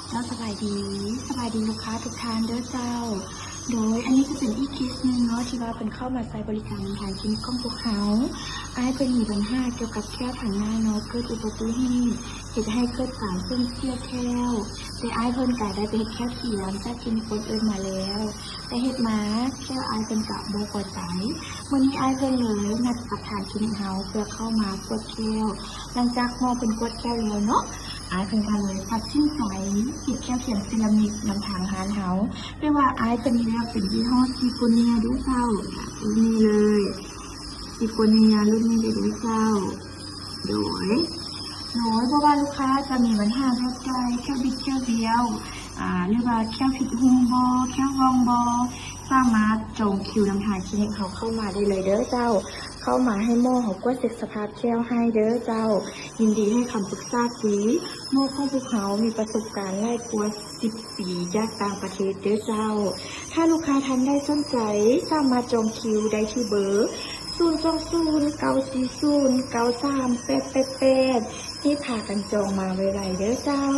ເຈົ້າ ສະບາຍດີ ສະບາຍດີລູກຄ້າທຸກທ່ານເດີເຈົ້າ. ໂດຍ ອັນນີ້ຈະເປັນອີກເຄສໜຶ່ງເນາະ ທີ່ວ່າເພິ່ນເຂົ້າມາໃຊ້ບໍລິການທາງຄລີນິກຂອງພວກເຮົາ. ອ້າຍເພິ່ນມີບັນຫາກ່ຽວກັບແຂ້ວທາງໜ້າເນາະ ເກີດອຸບັດຕິເຫດ ເຮັດໃຫ້ເກີດການເສື່ອມເສຍແຂ້ວ, ແຕ່ອ້າຍເພິ່ນກະໄດ້ໄປເຮັດແຂ້ວທຽມຈາກຄລີນິກຄົນອື່ນມາແລ້ວ, ແຕ່ເຮັດມາແຂ້ວອ້າຍເພິ່ນກະບໍ່ພໍໃຈ. ມື້ນີ້ອ້າຍເພິ່ນເລີຍນັດກັບທາງຄລີນິກເຮົາເພື່ອເຂົ້າມາກວດແຂ້ວ. ຫຼັງຈາກໝໍເພິ່ນກວດແຂ້ວແລ້ວເນາະ ອ້າຍເພິ່ນກໍເລີຍຕັດສິນໃຈເຮັດແຂ້ວທຽມເຊຣາມິກນຳທາງຮ້ານເຮົາ. ແຕ່ວ່າອ້າຍເພິ່ນເລືອກເປັນຍີ່ຫໍ້ຊີໂກເນຍເດີເຈົ້າ, ນີ້ເລີຍ ຊີໂກເນຍລຸ້ນນີ້ເລີຍເດີເຈົ້າ. ໂດຍ ໂດຍ ບໍ່ວ່າລູກຄ້າຈະມີບັນຫາແບບໃດ ແຂ້ວບິດແຂ້ວບຽວ ອາ ຫຼືວ່າແຂ້ວຜິດຮູບບໍ່ ແຂ້ວຮ່ວງບໍ່ ສາມາດຈອງຄິວນຳທາງຄລີນິກເຮົາເຂົ້າມາໄດ້ເລີຍເດີເຈົ້າ. ເຂົ້າມາໃຫ້ໝໍເຮົາກວດເຊັກສະພາບແຂ້ວໃຫ້ເດີເຈົ້າ. ຍິນດີໃຫ້ຄຳປຶກສາຟຣີ. ໝໍຂອງພວກເຮົາມີປະສົບການຫຼາຍກວ່າສິບປີຈາກຕ່າງປະເທດເດີເຈົ້າ. ຖ້າລູກຄ້າທ່ານໃດສົນໃຈ ສາມາດຈອງຄິວໄດ້ທີ່ເບີ ສູນສອງສູນ ເກົ້າສີ່ສູນ ເກົ້າສາມແປດແປດແປດ. ຮີບພາກັນຈອງມາໄວໆເດີເຈົ້າ.